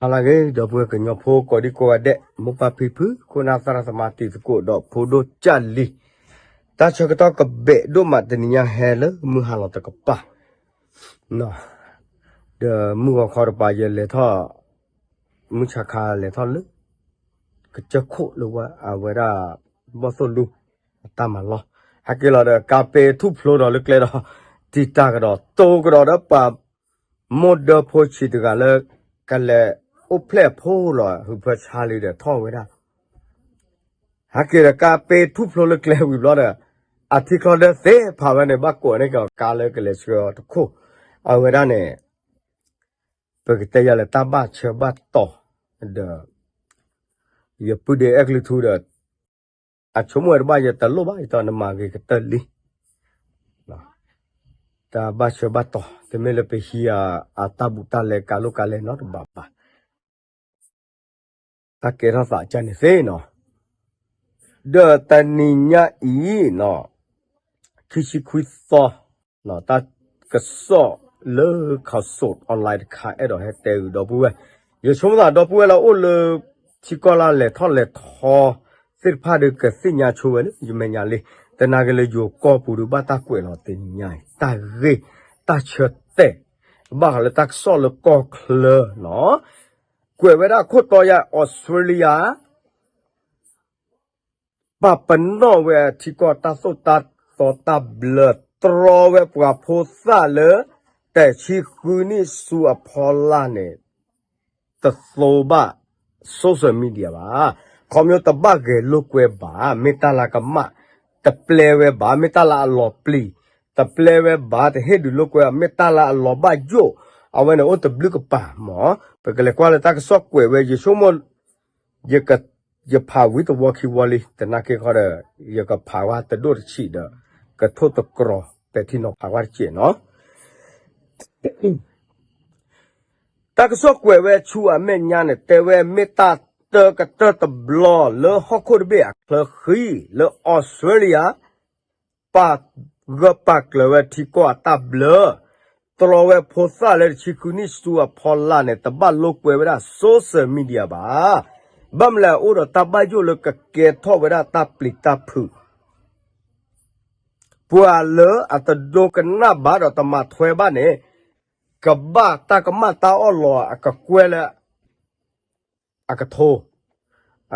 ဟါလၢအဂ့ၤ ဒီပုၢ်ဝဲၢ်ကညီဖိကိးဒံကိးဂၤဒဲး မိၢ်ပၢ်ဖံဖု ခိၣ်နၢ်သရၣ်သမါတံၤသကိးဒီးဖိဒိၣ်ကၢ်လံၤ, တၢ်ဆၢကတီၢ်ကဘဲးဒိၣ်မးတနံၤညါဟဲလၢမုၢ်ဟါလီၤတကပၤ, ဒီးမုၢ်ဂီၤခီတကပၤယလဲၤထီၣ်, မုၢ်ဆါခါလဲၤထီၣ်လၢ ကစၢၢ်ခိၣ်လၢအဝဲဒၣ် ဘီၣ်သိၣ်လူ အတၢ်မၤလီၢ်, ဟဲက့ၤလီၤဒီးကါပ့ထူၣ်ဖျိဒီးလၢကျဲဒီး တံာ်တာ်ကဒီး တိၤကဒီးဒီးပှၤ မိၢ်ဒၢဖိဆံးတဂၤလၢ ကလဲၤအိၣ်ဖျဲၣ်အဖိလီၤ ဟုးဖၢဆါလံဒီးထီၣ်ဝဲဒၣ်, ဟဲက့ၤဒီးကါပ့ထူၣ်ဖျိလၢကျဲဝံၤဘျီဒီး အထံချီဒၢသ့ၣ်ဖးဝဲန့ၣ် ဘၣ်ကိးန့ၢ်က့ၤကါလၢကလဲၤဆှၢအီၤတခိၣ်, အဝဲဒၣ်န့ၣ် ပကတဲယၤလၢတၢ်ဘၣ်ဆၢဘၣ်တီၤ, ဒီး ယပုၢ်ဒ့အဲၣ်ကလုၢ်ထူဒီး အဆိကမိၣ်ဝဲတဘၣ် ယတလိၣ်ဘၣ် ယတဲနမၤဂ့ၤကတၢၢ်လံ, တၢ်ဘၣ်ဆၢဘၣ်တီၤ တမ့ၢ်လၢပဟံးအတၢ်ဘူးတၢ်လဲကါလိၣ်ကါလဲနီတဘျီဘၣ်, တၢ်ကဲထီၣ်သးကန့ၣ်သ့နီၤ, ဒီးတနံၤညါအံၤနီၤ ခံဆံခွံသီ တၢ်ကစီၣ်လၢ Khaosod Online တခါအဲၣ်ဒိးဟဲတဲဂုာ်ဒီပုၢ်ဝဲၢ်, ယဆိကမိၣ်သးဒီပုၢ်ဝဲၢ်လၢအိၣ်လၢ ထံကီၢ်လၢလဲၤထီၣ်လဲၤထီ သ့ၣ်တဖၣ်ဒီးကသ့ၣ်ညါဆိဝဲလၢယမဲာ်ညါလံ, တနာ်က့လၢယိၤကီၢ်ပူၤဒီးဘၣ်တၢ်ကွဲးလီၤတနံၤညါအံၤ တၢ်ဂ့ၢ်တၢ်ဆၢတဲာ် ဘၣ်ဃးလၢတၢ်ကစီၣ်လၢကီၢ်ချၢနီၤ, ကွဲးဝဲဒၣ်ခိၣ်တီယၤ အီစထြ့လယါ ပာ်ပနီၣ်ဝဲထံကီၢ်တၢ်သိၣ်တၢ်သီတၢ်ဘျၢ တြီဝဲပှၤဖိသၣ်လၢ တဆံဃုနံၣ်ဆူအဖီလာ်န့ၣ် တသိဘၣ် social media ဘၣ်. ခီဖျိတဘၣ်ဂဲၤလိာ်ကွဲဘၣ် မ့ၢ်တၢ်လၢကမၣ်, တပျဲဝဲဘၣ် မ့ၢ်တၢ်လၢအလီၤပျံၤ, တပျဲဝဲဘၣ် တဟ့ၣ်ဒုးလိာ်ကွဲ မ့ၢ်တၢ်လၢအလီၤဘၣ်ယိၣ်, အဝဲန့ၣ်အိၣ်တဘျုးကပၤမး. ပကလဲၤကွၢ်လၢတၢ်ကစီၣ်ကွဲးဝဲ ယဆိကမိၣ် ယဖးဝံၤတဝီခံဝီလံ တနာ်က့ခီဒီး ယကဖးဝဲတဒိၣ်တဆံးဒီး ကထိၣ်သတြီၤပဲာ်ထံနီၤဖးဝဲတစဲးနီၤ. တၢ်ကစီၣ်ကွဲးဝဲဆူအမဲာ်ညါန့ၣ် တဲဝဲမ့ၢ်တၢ်တၢကတၢၢ်တဘျီလၢဟီၣ်ခိၣ်တဘ့ၣ်အချၢဃံ လၢအီစထြ့လယါ ပာ်ဂၢၢ်ပာ်ကျၢၤဝဲထံကီၢ်အတၢ်ဘျၢ, တြီဝဲဖိသၣ်လၢတဆံဃုနံၣ်ဆူအဖီလာ်န့ၣ် တဘၣ်လိာ်ကွဲဝဲဒၣ် social media ဘၣ်. ဘၣ်မနုၤလဲၣ် အအိၣ်ဒီးတၢ်ဘၣ်ယိၣ်လၢကကဲထီၣ်ဝဲဒၣ်တၢ်ပျံၤတၢ်ဖုး ပှၤလၢအတဒိကနၣ်ဘၣ်ဒီးတမၤထွဲဘၣ်န့ၣ် ကဘၣ်တၢ်ကမၣ်တၢ်အီၣ်လီၤ အကကွဲၢ်လၢ အကထိ,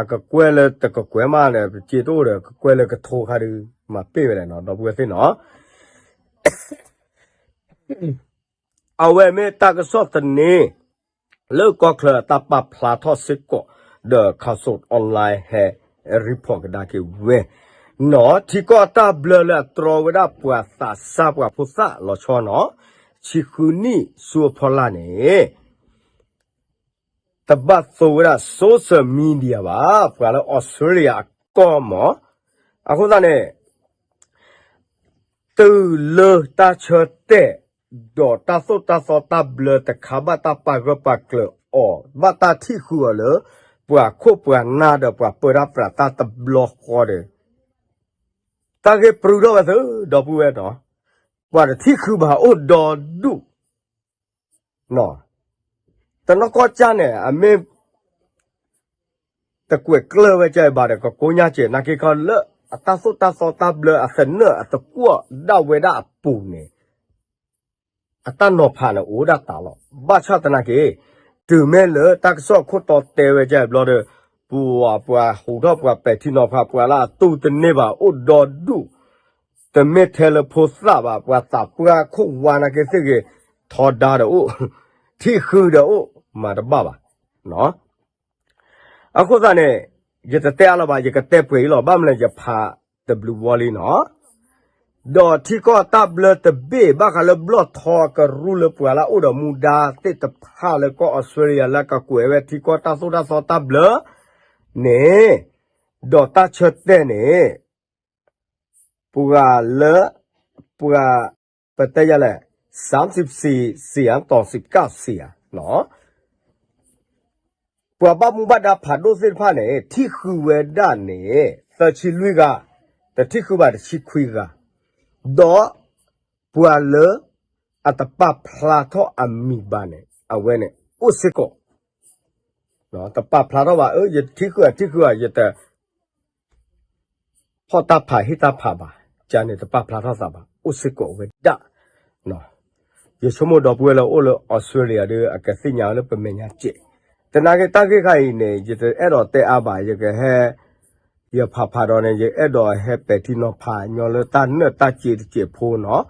အကကွဲၢ်လၢတကကွဲၢ်မးဒီး ပစ့တအိၣ်ဒီး ကကွဲၢ်လၢကထိခါဒုး မၤပ့ၢ်ဝဲဒၣ်နီၤ ဒီပုၢ်ဝဲၢ်သ့ၣ်နီၤ. အဝဲမ့ၢ်တၢ်ကစီၣ်သန့ လၢကီၢ်ချၢအတၢ်ပာ်ဖျါထီၣ်စ့ၢ်ကီး ဒီး Khaosod Online ဟဲ report ကဒါက့ၤဝဲ နီၤ ထံကီၢ်တၢ်ဘျၢလၢအတြီဝဲဒၣ်ပှၤသးစၢ်ပှၤဖိသၣ်လီၤဆီနီၤ ဆံဃုနံၣ်ဆူအဖီလာ်န့ၣ် တဘၣ်သိဝဲဒၣ် social media ဘၣ် ပှၤလၢအီစထြ့လယါအကီၢ်မး. အဃိသတးန့ၣ် တုၤလၢတၢ်ဆၢတဲာ် ဒီးတၢ်သိၣ်တၢ်သီတၢ်ဘျၢတခါ ဘၣ်တၢ်ပာ်ဂၢၢ်ပာ်ကျၢၤအီၤ ဘၣ်တၢ်ထံၣ်ဃုာ်အီၤလၢ ပှၤခိၣ်ပှၤနၢ်ဒီးပှၤပၢတၢ်ပြးတၢ်တဘျီဃီဒီး တၢ်ဂ့ၢ်ပြူထီၣ်ဝဲသု ဒီပုၢ်ဝဲၢ်နီၤ, ပှၤတထံၣ်ဃုဘၣ်အိၣ်ဒီဒူၣ် တနီၢ်ကီၢ်ကၢ်န့ၣ် အမ့ၢ် တကွဲးကျၢၢ်ဝဲကၢ်အံၤဘၣ်ဒီး ကကိညၢ်စဲး နာ်က့ခီလၢ အတၢ်သိၣ်တၢ်သီတၢ်ဘျၢအသနၢၣ်အသကွီၢ်ဒၣ်ဝဲဒၣ်အပူၤန့ၣ် အတၢ်နီၤဖးန့ၣ်အိၣ်ဒၣ်တၢ်လီၤ. ဘၣ်ဆၣ်သနာ်က့ တုၤမ့ၢ်လၢတၢ်ကစီၣ်ခိၣ်တီတဲဝဲကၢ်အံၤဘျီဒီး ပှၤ ပှၤဟူးထီၣ်ပှၤပဲာ်ထံနီၤဖး ပှၤလၢအတူၢ်တန့ၢ်ဘၣ်အိၣ်ဒီဒူၣ် တမ့ၢ်ထဲလၢဖိသၣ်ဘၣ် ပှၤသးပှၢ်ခိၣ်ဝါနာ်က့သ့ၣ်ဂ့ၤ ထီဒါဒီးအိၣ် ထံၣ်ဃုာ်ဒီးအိၣ် မၤတဘၣ်ဘၣ်. အဃိသတးန့ၣ် ယတတဲအါလီၤဘၣ် ယကတဲပှဲၤအံၤလီၤ. ဘၣ်မနုၤလဲၣ် ယဖးတဘျုးဝီလံနီၤ. ဒီးထံကီၢ်တၢ်ဘျၢတဘ့ၣ် ဘၣ်ဃးလၢဘျီၣ်ထီအကရူၢ်လၢပှၤလၢအအိၣ်ဒီးမူဒါသ့ၣ်တဖၣ်လၢကီၢ်အီစထြ့လယါ လၢကကွဲးဝဲထံကီၢ်တၢ်သိၣ်တၢ်သီတၢ်ဘျၢန့ၣ် ဒီးတၢ်ဆၢတဲာ်န့ၣ် ပှၤလၢ ပှၤ ပတဲယၤလဲၣ် စၢမ်စံးစံး စံးဧါ တီၤစံးကၣ်စံးဧါ ပှၤဘၣ်မူဘၣ်ဒါဖးဒိၣ်သ့ၣ်တဖၣ်န့ၣ် ထံၣ်ဃုာ်ဝဲဒၣ်န့ၣ် သၢဆံလွံၢ်ဂၤ, တထံၣ်ဃုာ်ဘၣ်တဆံခွံဂၤ, ဒီး ပှၤလၢ အတပာ်ဖျါထီၣ်အမံၤဘၣ်န့ၣ် အဝဲန့ၣ် အိၣ်စ့ၢ်ကီး တပာ်ဖျါထီၣ်ဘၣ် အၢ ယထံၣ်ဃုာ်အထံၣ်ဃုာ် ယတ ဖီၣ်တၢ်ဖးဟ့ၣ်တၢ်ဖးဘၣ်, ကန့ၣ်တပာ်ဖျါထီၣ်သးဘၣ် အိၣ်စ့ၢ်ကီးဝဲဒၣ်. ယဆိကမိၣ်ဒီပုၢ်ဝဲၢ်လၢအိၣ်လၢ Australia ဒီး အကသ့ၣ်ညါလၢပမဲာ်ညါစဲး, သနာ်က့တၢ်ဂ့ၢ်ခါအံၤန့ၣ် ယတအဲၣ်ဒိးတဲအါဘၣ် ယကဟဲ ယဖးဖးဒီးန့ၣ် ယအဲၣ်ဒိးဟဲပဲာ်ထံနီၤဖးညီလၢတၢ်နၢၣ်တၢ်စဲးတစဲးဖိနီၤ,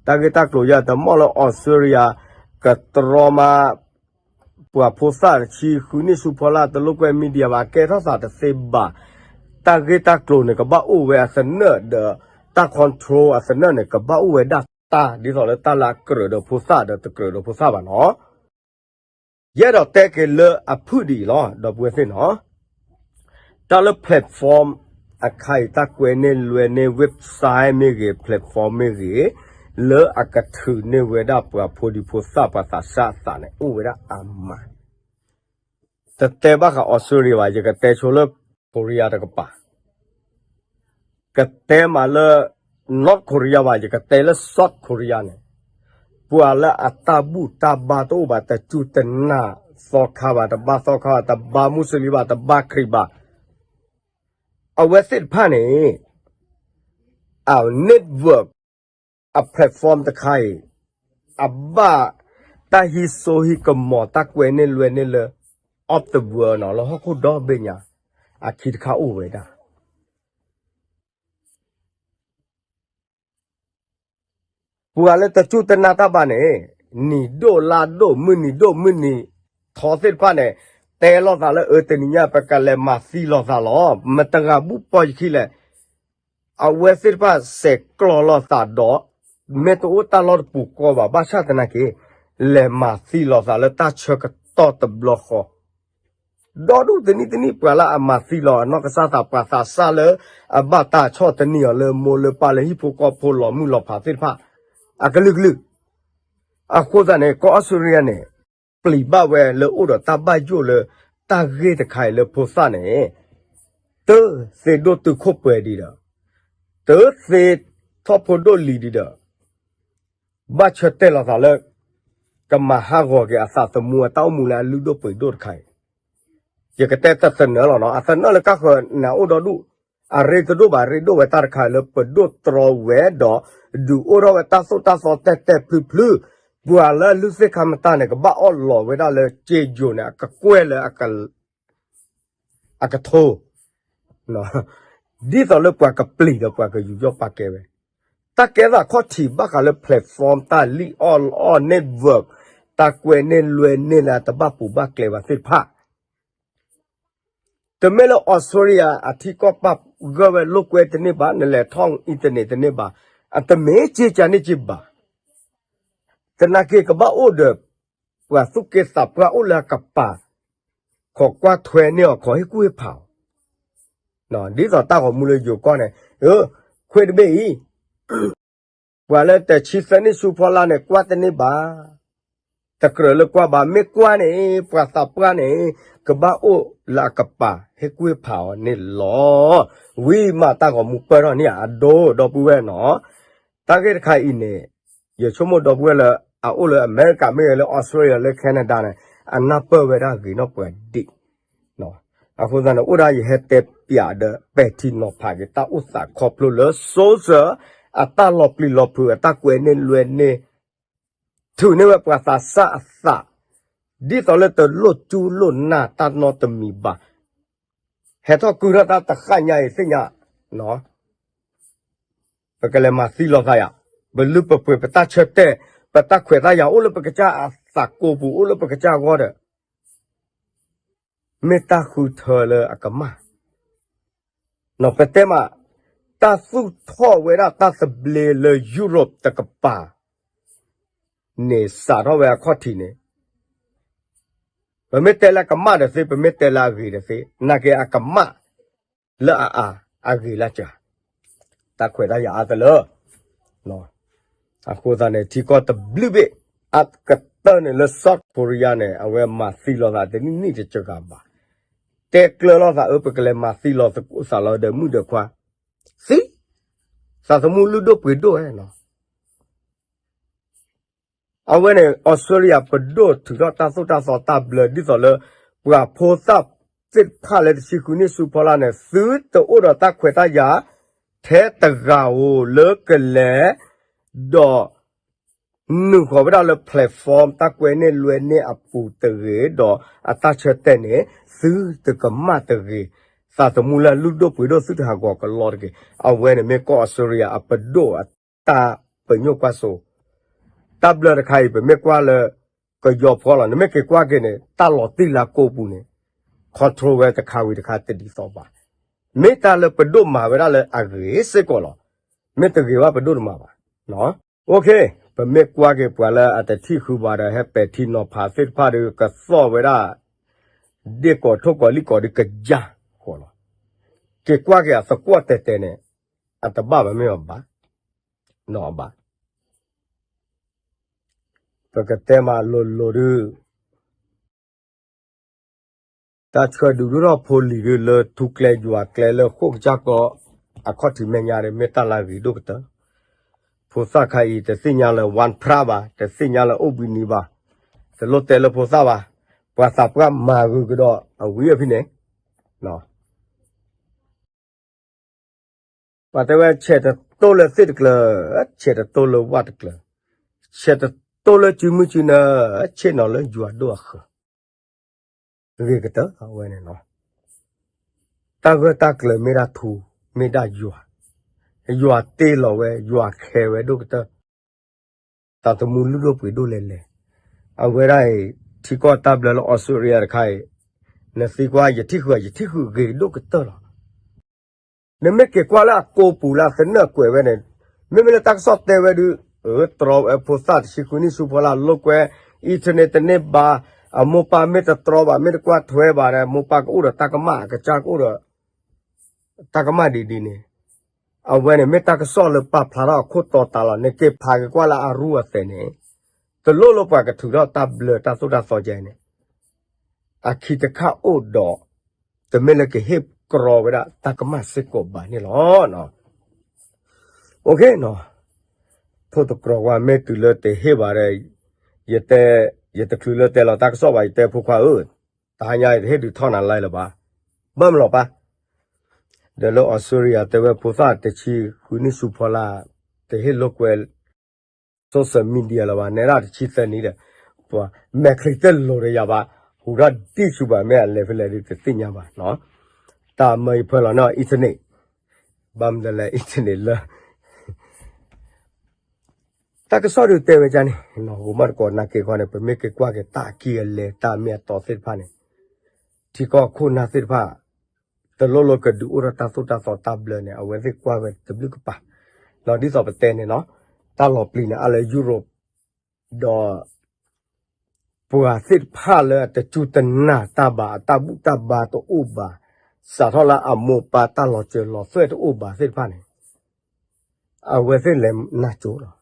တၢ်ဂ့ၢ်တၢ်ကျိၤယၤတမီၢ်လၢ Australia ကတြီမး ပှၤဖိသၣ်တဆံဃုနံၣ်ဆူဖီလာ် တလိာ်ကွဲ media ဘၣ် ကဲထီၣ်သးတသ့ဘၣ်, တၢ်ဂ့ၢ်တၢ်ကျိၤန့ၣ် ကဘၣ်အိၣ်ဝဲအသနၢၣ်ဒီး တၢ် control အသနၢၣ်န့ၣ် ကဘၣ်အိၣ်ဝဲဒၣ်တၢ် ဒ်သိးလၢတၢ်လၢအကြၢးဒီးဖိသၣ်ဒီးတကြၢးဒီးဖိသၣ်ဘၣ်နီၤ. ယအဲၣ်ဒိးတဲက့ၤလၢအဖုၣ်ဒ်အံၤလီၤ ဒီပုၢ်ဝဲၢ်သ့ၣ်နီၤ, တၢ်လၢ platform အခါအံၤ တၢ်ကွဲန့ၢ်လွဲန့ၢ် website မ့ၢ်ဂ့ၤ platform မ့ၢ်ဂ့ၤ လၢအကထုးန့ၢ်ဝဲဒၣ်ပှၤဖိဒံဖိသၣ်ပှၤသးစၢ်အသးန့ၣ် အိၣ်ဝဲဒၣ်အါမး, တတဲဘၣ်ဃး Australia ဘၣ် ယကတဲဆိလၢ Korea တကပၤ ကတဲမးလၢ North Korea ဘၣ် ယကတဲလၢ South Korea န့ၣ်, ပှၤလၢအတၢ်ဘူၣ်တၢ်ဘါတအိၣ်ဘၣ် တစူၢ်တနာ်သီခါဘၣ် တဘါသီခါဘၣ် တဘါမူစလံဘၣ် တဘါခရံာ်ဘၣ်, အဝဲသ့ၣ်တဖၣ်န့ၣ် အ network အ platform တခါအံၤ အဘၣ်တၢ်ဟံးစိဟံးကမီၤ တၢ်ကွဲန့ၢ်လွဲန့ၢ်လၢ off the world နီၤ လၢဟီၣ်ခိၣ်ဒီဘ့ၣ်ညါ အခံတခါအိၣ်ဝဲဒၣ် ပှၤလၢတစူၢ်တနာ်တၢ်ဘၣ်န့ၣ် နံၤဒိၣ်လါဒိၣ် မုၢ်နံၤဒိၣ်မုၢ်နံၤထီသ့ၣ်တဖၣ်န့ၣ် တဲလိာ်သးလၢ အၢ တနံၤညါ ပကလဲၤမၤသံလီၤသးလီၤ. မတဂၤဘူၣ်ပီယခံလဲၣ်. အဝဲသ့ၣ်တဖၣ်စဲးကျီးလိာ်သးဒီး မ့ၢ်တအိၣ်တၢ်လီၢ်တပူၤဃီဘၣ် ဘၣ်ဆၣ်သနာ်က့ လဲၤမၤသံလီၤသးလၢတၢ်ဆၢကတီၢ်တဘျီဃီ ဒီဒူၣ်တနံၣ်တနံၣ် ပှၤလၢအမၤသံလီၤအနီၢ်ကစၢ်သး ပှၤသးစၢ်လၢအဘၣ်တၢ်ဆီၣ်တနံၣ်အီၤလၢမိၢ်လၢပၢ်လၢဟံၣ်ဖိဃီဖိလီၤမုၢ်လီၤဖးသ့ၣ်တဖၣ် အကလုာ်ကလုာ်. အဃိသတးန့ၣ် ကီၢ်အီစထြ့လယါန့ၣ် ပျံၤဘၣ်ဝဲလၢအိၣ်ဒီးတၢ်ဘၣ်ယိၣ်လၢ တၢ်ဂ့ၢ်တခါအံၤလၢဖိသၣ်န့ၣ် တသ့ဒိၣ်တုာ်ခိၣ်ပှဲၤဒံးဒီး တသ့ထီၣ်ဖိဒိၣ်လံၤဒံးဒီး ဘၣ်ဆၢတဲာ်လီၤသးလၢ ကမၤဟးဂီၤက့ၤအသးသမူအတၢ်အိၣ်မူလၢအလုၢ်ဒိၣ်ပှ့ၤဒိၣ်တခါအံၤ, ယကတဲတသနၢၣ်လီၤနီၤ အသနၢၣ်လၢကၢ်ဃၢၤန့ၣ်အိၣ်ဒီဒူၣ်, အရ့တဒိၣ်ဘၣ် ရ့ဒိၣ်ဝဲတၢ်တခါလၢပဒိၣ်တြီဝဲဒီး ဒုးအိၣ်ထီၣ်ဝဲတၢ်သိၣ်တၢ်သီတဲာ်တဲာ်ဖျုဖျု, ပှၤလၢအလုၢ်သ့ၣ်ခါမတၢ်န့ၣ် ကဘၣ်အီၣ်လီၤဝဲဒၣ်လၢစ့ယိၤန့ၣ် အကကွဲၢ်လၢ အကထိ ဒ်သိးလၢပှၤကပျံၤဒီးပှၤကယူးယီၣ်ပာ်ကဲဝဲ, တၢ်ကဲထီၣ်ခီၣ်ထံးဘၣ်ဃးလၢ platform တၢ်လံၣ်အီၣ်အီၣ် network တၢ်ကွဲန့ၢ်လွဲန့ၢ်လၢအတဘၣ်ပူၤဘၣ်ကျဲဘၣ်သ့ၣ်တဖၣ်, တမ့ၢ်လၢ Australia အထံကီၢ်ပာ်ဂၢၢ်ဝဲလိာ်ကွဲတန့ၢ်ဘၣ် နလဲၤထီၣ် internet တန့ၢ်ဘၣ်, အတမ့ၢ်က့ၤကန့ၢ်က့ၤဘၣ်, သနာ်က့ကဘၣ်အိၣ်ဒီး ပှၤသူၣ်က့သးပှၢ်အိၣ်လၢအကပၤ, ခိးကွၢ်ထွဲန့ၢ်အီၤ ခိးဟ့ၣ်ကူၣ်ဟ့ၣ်ဖးအီၤ, ဒ်သိးတၢ်ဂီၤမူလၢယိၤကီၢ်န့ၣ်, ခွ့တဘ့ၣ်အံၤ ပှၤလၢတဆံသၢနံၣ်ဆူဖီလာ်န့ၣ် ကွၢ်တန့ၢ်ဘၣ်, တကြၢးလၢကွၢ်ဘၣ် မ့ၢ်ကွၢ်န့ၣ် ပှၤသးပှၢ်န့ၣ် ကဘၣ်အိၣ်လၢအကပၤ ဟ့ၣ်ကူၣ်ဟ့ၣ်ဖးအီၤန့ၣ်လီၤ. ဝံၤမးတၢ်ဂီၤမူပၢၢ်ထီၣ်န့ၢ်အဒိ ဒီပုၢ်ဝဲၢ်နီၤ, တၢ်ဂ့ၢ်တခါအံၤန့ၣ် ယဆိကမိၣ်ဒီပုၢ်ဝဲၢ်လၢ အအိၣ်လၢအမဲရကၤမ့ၢ်ဂ့ၤ လၢအီစထြ့လယါ လၢ Canada န့ၣ် အနၢ်ပၢၢ်ဝဲဒၣ်ဂ့ၤနီၢ်ပှၤဒံး, အဃိသတးန့ၣ် အိၣ်ဒၣ်ယဟဲတဲပၠးဒီး ပဲာ်ထံနီၤဖးက့ၤ တၢ်အိၣ်သးခီဖျိလၢ social အတၢ်လီၤပျံၤလီၤဖုး အတၢ်ကွဲန့ၢ်လွဲန့ၢ် ထုးန့ၢ်ဝဲပှၤသးစၢ်အသး ဒ်သိးလၢတလိၣ်ကူလိၣ်နၢ်တၢ်နီတမံၤဘၣ်. ဟဲထီၣ်ကုၢ်ထီၣ်တၢ်တဃၣ်ညါအံၤသ့ၣ်ညါ, ပကလဲၤမၤသံလီၤသးယၤ, ပလုၢ်ပပှ့ၤ ပတၢ်ဆၢတဲာ် ပတၢ်ခွဲးတၢ်ယာ်အိၣ်လၢပကစၢ်အသးကိးပူၤ အိၣ်လၢပကစၢ်အဂီၢ်ဒီး မ့ၢ်တၢ်ဃုထၢလၢအကမၣ် ပတဲမး တၢ်သူၣ်ထီၣ်ဝဲဒၣ်တၢ်သဘျ့လၢ Europe တကပၤန့ၣ် စးထီၣ်ဝဲအခီၣ်ထံးန့ၣ် ပမ့ၢ်တဲလၢအကမၣ်ဒီးသ့ ပမ့ၢ်တဲလၢအဂ့ၤဒီးသ့ နာ်က့အကမၣ်လၢအအါ အဂ့ၤလၢစှၤ တၢ်ခွဲးတၢ်ယာ်အါတလၢ အဃိသတးန့ၣ် ထံကီၢ်တဘျုးဘ့ၣ် အကတၢၢ်န့ၣ်လၢ South Korea န့ၣ် အဝဲမၤသံလီၤသးတနံၣ်နံၣ်တစှၤဘၣ်. တဲကျၢၤလိာ်သးအၢ ပကလဲၤမၤသံလီၤသးလီၤဒီးမုၣ်ဒီးခွါ သံ သးသမူလုၢ်ဒိၣ်ပှ့ၤဒိၣ်ဝဲနီၤ အဝဲန့ၣ် အီစထြ့လယါ ပဒိၣ်ထုးထီၣ်တၢ်သိၣ်တၢ်သီတၢ်ဘျၢ ဒ်သိးလၢ ပှၤဖိသၣ်သ့ၣ်တဖၣ်လၢတဆံဃုနံၣ်ဆူဖီလာ်န့ၣ် သုတအိၣ်ဒီးတၢ်ခွဲးတၢ်ယာ် ထဲတဂၤဧိၤလၢကလဲၤ ဒီး နုာ်ဃီၤဝဲဒၣ်လၢ platform တၢ်ကွဲန့ၢ်လွဲန့ၢ်အပူၤတဂ့ၤ ဒီးအတၢ်ဆၢတဲာ်န့ၣ် သုတကမၣ်တဂ့ၤ, သးသမူလၢအလုၢ်ဒိၣ်ပှ့ၤဒိၣ်သုတဟးဂီၤကလီတဂ့ၤ. အဝဲန့ၣ်မ့ၢ်ကီၢ်အီစထြ့လယါအပဒိၣ်အတၢ်ပညိၣ်ကွၢ်စိ, တၢ်ဘျၢတခါအံၤ ပမ့ၢ်ကွၢ်လၢ ကယီၤဖီလီၤ, နမ့ၢ်က့ၤကွၢ်က့ၤန့ၣ် တၢ်လီၤတံၢ်လၢကိးပူၤန့ၣ် control ဝဲတခါဝံၤတခါတဒ်သိးဘၣ်. မ့ၢ်တၢ်လၢပဒိၣ်မၤဝဲဒၣ်လၢအဂ့ၤစ့ၢ်ကီးလီၤ. မ့ၢ်တဂ့ၤဘၣ်ပဒိၣ်တမၤဘၣ်. အိၣ်ခ့, ပမ့ၢ်ကွၢ်က့ၤပှၤလၢအတထံၣ်ဃုဘၣ်ဒီး ဟဲပဲာ်ထံနီၤဖးသ့ၣ်တဖၣ်ဒီး ကသီၣ်ဝဲဒၣ် ဒ့ၣ်ကီးထိၣ်ကီးလံၣ်ကီးဒီးကယၢ်ဃီလီၤ. က့ၤကွၢ်က့ၤအသကွီၢ်တဲာ်တဲာ်န့ၣ် အတဘၣ်ဘၣ်မ့ၢ်ဘၣ်, နီၢ်ဘၣ်. ပကတဲမးလိၤလိၤဒုး တၢ်ဆှၢဒုးဒိၣ်ထီၣ်ဖိလံၤဒုးလၢထူကျဲယွၤကျဲလၢဃိၣ်ကစၢ်ကီ အခီၣ်ထံးမဲာ်ညါဒီး မ့ၢ်တၢ်လၢအဂ့ၤဒိၣ်ကတၢၢ်. ဖိသၣ်ခါအံၤ တသ့ၣ်ညါလၢ ဝၣ်ဖြၣ် ဘၣ်, တသ့ၣ်ညါလၢအိၣ်ဘှံးနံၤဘၣ်, တလိၣ်တဲလၢဖိသၣ်ဘၣ်, ပှၤသးပှၢ်မၤဂုာ်ကဒီးအဝံအဖံန့ၣ် ပှၤတဲဝဲ ဆဲးတတိၢ်လၢသ့ၣ်တကျၢၤ, ဆဲးတတိၢ်လၢဝၣ်တကျၢၤ, ဆဲးတတိၢ်လၢစုမုၢ်စုနၢ, ဆ့ၣ်နီၤလၢယွၤဒိၣ်အဃၢၤ, ဂ့ၤကတၢၢ်အဝဲန့ၣ်လီၤ. တၢ်ဂၢၢ်တၢ်ကျၢၤမ့ၢ်ဒၣ်ထူ, မ့ၢ်ဒၣ်ယွၤ, ယွၤတ့လီၤဝဲ, ယွၤခဲဝဲဒိၣ်ကတၢၢ်. သးသမူလုၢ်ဒိၣ်ပှ့ၤဒိၣ်လဲၣ်လဲၣ်. အဝဲဒၣ်အံၤ ထံကီၢ်တၢ်ဘျၢလၢအီစထြ့လယါတခါအံၤ, နသံကွၢ် ယထံၣ်ဃုာ် ယထံၣ်ဃုာ်ဂ့ၤဒိၣ်ကတၢၢ်လီၤ. နမ့ၢ်က့ၤကွၢ်လၢအကိးပူၤလၢအသနၢၣ်ကွဲးဝဲန့ၣ်, မ့မ့ၢ်လၢတၢ်ကစီၣ်တဲဝဲဒုး, တြီဝဲဖိသၣ်တဆံဃုနံၣ်ဆူဖီလာ်လိာ်ကွဲ, internet တန့ၢ်ဘၣ်, အမိၢ်ပၢ်မ့ၢ်တတြီဘၣ် မ့ၢ်တကွၢ်ထွဲဘၣ်ဒီး မိၢ်ပၢ်ကအိၣ်ဒီးတၢ်ကမၣ် အကစၢ်ကအိၣ်ဒီး တၢ်ကမၣ်ဒ်ဒ်န့ၣ်, အဝဲန့ၣ်မ့ၢ်တၢ်ကစီၣ်လၢပာ်ဖျါထီၣ်အခိၣ်တီတၢ်လီၤ. နက့ၤဖးက့ၤကွၢ်လၢအရူအသဲးန့ၣ်, တလိၣ်လၢပှၤကထုးထီၣ်တၢ်ဘျၢတၢ်သိၣ်တၢ်သီကဲန့ၣ်, အခံတခါအိၣ်ဒီး တမ့ၢ်လၢကဟ့ၣ်ကြီဝဲဒၣ်တၢ်ကမၣ်စ့ၢ်ကီးဘၣ်န့ၣ်လီၤ. အိၣ်ခ့နီၤ, ထိၣ်သတြီၤကွၢ် မ့ၢ်တုၤလၢတဟ့ၣ်ဘၣ်ဒီး, ယတဲ, ယတချုးလၢတဲလီၤတၢ်ကစီၣ်ဘၣ်, ယတဲဖိခွါဧၢ, တဟါညါအံၤတဟ့ၣ်ဒုးထီၣ်နၤလၢလၢၤဘၣ်, ဘၣ်မနုၤလီၤပၢ်. ဒီးလၢအီစထြ့လယါတဲဝဲဖိသၣ်တဆံဃုနံၣ်ဆူဖီလာ်, တဟ့ၣ်လိာ်ကွဲ social media လၢၤဘၣ်, နဲဒၣ်တဆံသၢနံၣ်ဒီး, ပှၤမဲာ်ချံတလိၤဒီးယၤဘၣ်, ဟူးထီၣ်ဒံၣ်ဆူဘၣ် မ့ၢ်အလဲၤဖဲလဲၣ်ဒုးတသ့ၣ်ညါဘၣ်နီၤ. တၢ်မၢယဖၢလီၤန့ၢ်အီၤ internet, ဘၣ်မနုၤလဲၣ် internet လၢ တၢ်ကစီၣ်ဒုးတဲဝဲဒ်န့ၣ်, ဂိၤမးတကိးနာ်က့ၤခီန့ၣ် ပမ့ၢ်က့ၤကွၢ်က့ၤတၢ်အကံၢ်အလဲ တၢ်အမ့ၢ်အတီသ့ၣ်တဖၣ်န့ၣ်, ထံကီၢ်ခိၣ်နၢ်သ့ၣ်တဖၣ် တလိၣ်လၢကဒုးအိၣ်ထီၣ်တၢ်သိၣ်တၢ်သီတၢ်ဘျၢန့ၣ် အဝဲသ့ၣ်ကွၢ်ဝဲတဘျုးကပၤ, ဒီးဒ်သိးပတဲန့ၣ်နီၤ, တၢ်လီၤပျံၤန့ၣ် အါလၢ Europe ဒီး ပှၤသ့ၣ်တဖၣ်လၢအတစူၢ်တနာ်တၢ်ဘၣ် အတၢ်ဘူၣ်တၢ်ဘါတအိၣ်ဘၣ်, စးထီၣ်လၢအမိၢ်ပၢ်တၢ်လီၤစၢၤလီၤသွဲၣ်တအိၣ်ဘၣ်သ့ၣ်တဖၣ်န့ၣ်, အဝဲသ့ၣ်လဲၤနၢ်ကၠိလီၤ.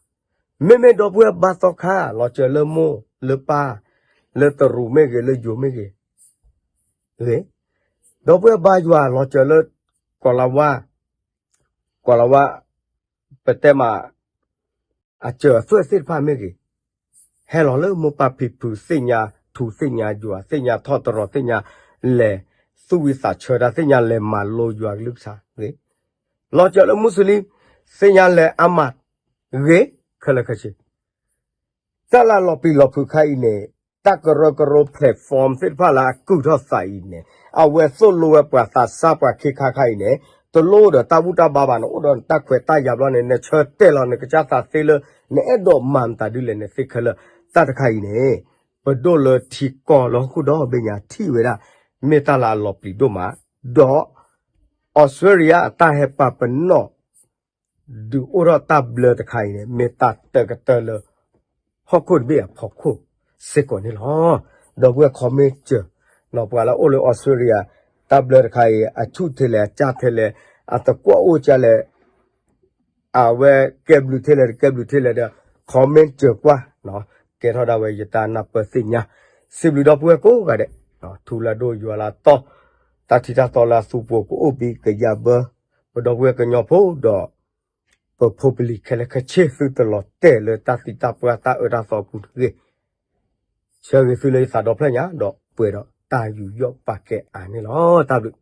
မ့မ့ၢ်ဒီပုၢ်ဝဲၢ်ဘါသီခါ လီၤစၢၤလၢမိၢ်လၢပၢ်, လၢတရူးမ့ၢ်ဂ့ၤ လၢယိၤမ့ၢ်ဂ့ၤ, ဂ့ၤ, ဒီပုၢ်ဝဲၢ်ဘါယွၤလီၤစၢၤလၢ ကီၢ်လၤဝါ, ကီၢ်လၤဝါ, ပတဲမး အစၢၤအသွဲၣ်သ့ၣ်တဖၣ်မ့ၢ်ဂ့ၤ, ဟဲလီၤလၢမိၢ်ပၢ်ဖံဖု သ့ၣ်ညါထူသ့ၣ်ညါယွၤ သ့ၣ်ညါထီၣ်တရီၤ သ့ၣ်ညါလဲၤသူၣ်ဝံသးဆၢတၢ် သ့ၣ်ညါလဲၤမၤလိယွၤကလုၢ်ကထါဂ့ၤ, လီၤစၢၤလၢမူစလံ, သ့ၣ်ညါလဲၤအါမးဂ့ၤ, ခဲလၢာ်ခဲဆ့ တၢ်လၢလီၤပျံၤလီၤဖုးခါအံၤန့ၣ်, တၢ်ကရၢကရိ platform သ့ၣ်တဖၣ်လၢအကုၢ်ထီၣ်သးအံၤန့ၣ်, အဝဲသိၣ်လိဝဲပှၤသးစၢ်ပှၤခ့ခါခါအံၤန့ၣ်, တလိၣ်ဒီးတၢ်ဘူၣ်တၢ်ဘါဘၣ်န့ၣ် အိၣ်ဒီးနတၢ်ခွဲးတၢ်ယာ်ဘျီန့ၣ် နဆၢတဲာ်လီၤနကစၢ်သးသ့လၢ နအဲၣ်ဒိးမၤမတၤဒ်လဲၣ်န့ၣ်သ့ခဲလၢာ်, တၢ်တခါအံၤန့ၣ်, ပဒိၣ်လၢထံကီၢ်လၢဟီၣ်ခိၣ်ဒီဘ့ၣ်ညါထံၣ်ဝဲဒၣ်, မ့ၢ်တၢ်လၢအလီၤပျံၤဒိၣ်မး, ဒီး အီစထြ့လယါအတၢ်ဟဲပာ်ပနီၣ် ဒုးအိၣ်ထီၣ်တၢ်ဘျၢတခါအံၤန့ၣ် မ့ၢ်တၢ်တၢကတၢၢ်လၢ ဟီၣ်ခိၣ်တဘ့ၣ်အဖီခိၣ်စ့ၢ်ကီးန့ၣ်လီၤ. ဒီပုၢ်ဝဲၢ် comment စၢၤ, ပှၤလၢအိၣ်လၢအီစထြ့လယါ တၢ်ဘျၢတခါအံၤ အဆူၣ်ထဲလဲၣ် အကၢ်ထဲလဲၣ် အသကွီၢ်အိၣ်ကလဲၣ် အဝဲကဲဘျုးထဲလဲၣ် တကဲဘျုးထဲလဲၣ်ဒီး comment စၢၤကွၢ်, ကဲထီၣ်ဒၣ်ဝဲယတၢ်နၢ်ပၢၢ်သ့ၣ်ညါ, စံးဘျုးဒီပုၢ်ဝဲၢ်ကိးဂၤဒဲး, ထူလၢဒိၣ်ယွၤလၢအတီ, တၢ်ထံတၢ်တီလၢအသူပူၤကအိၣ်ဘံၣ်ကယၤဘၢ, ပဒီပုၢ်ဝဲၢ်ကညီဖိဒီး ပဖိပလံၤခဲလၢာ်ခဲဆ့ သုတလီၤတဲာ်လၢတၢ်သံတၢ်ပှၢ်တၢ်အၢတၢ်သီအပူၤတဂ့ၤ. ဆၢဂ့ၤသုလၢယသးဒီဖျၢၣ်ညါ ဒီးပှဲၤဒီး တၢ်ယူးယီၣ်ပာ်ကဲအါန့ၣ်လီၤ. တၢ်ဘျုး